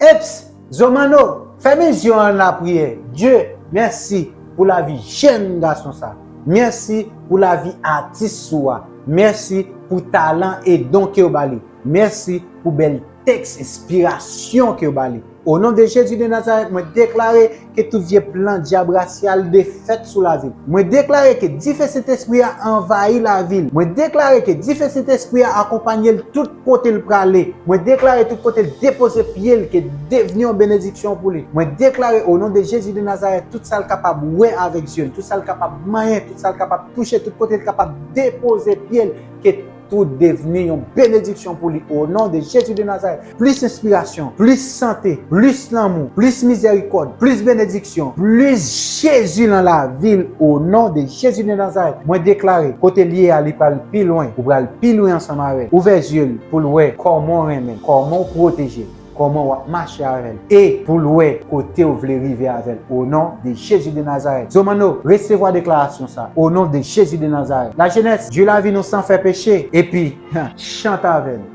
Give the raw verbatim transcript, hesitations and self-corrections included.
Eps, Zomano, fèmen zye w an lapriyè. Dye, mèsi pou lavi jèn gason sa. Mèsi pou lavi atis ou a. Mèsi pou talan e don ke w ba li. Mèsi pou bèl tèks enspirasyon ke w ba li. O non de Jezi de Nazarèt, mwen deklare ke tout vye plan dyab rasyal defèt sou lavi l. Mwen deklare ke dife Sentespri a anvayi lavi l. Mwen deklare ke dife Sentespri a akonpanye l tout kote l prale. Mwen deklare tout kote l depoze pye l ke devni yon benediksyon pou li. Mwen deklare o non de Jezi de Nazarèt, tout sa l kapab wè avèk zye l, tout sa l kapab manyen, tout sa l kapab touche, tout kote l kapab depoze pye l, ke tout devni yon benediksyon pou li o non de Jezi de Nazarèt. Plis enspirasyon, plis sante, plis lanmou, plis mizèrikòd, plis benediksyon, plis Jezi nan lavi l o non de Jezi de Nazarèt. Mwen deklare, kote l ye a, li pral pi lwen. Ou pral pi lwen ansanm avè l. Ouvè zye l pou l wè kòman w renmen l, kòman w pwoteje l, kòman w ap mache avè l, e pou l wè kote w vle rive avè l o non de Jezi de Nazarèt. Zomano, resevwa deklarasyon sa o non de Jezi de Nazarèt. Lajenès, jwi lavi nou san fè peche, epi chante avè l.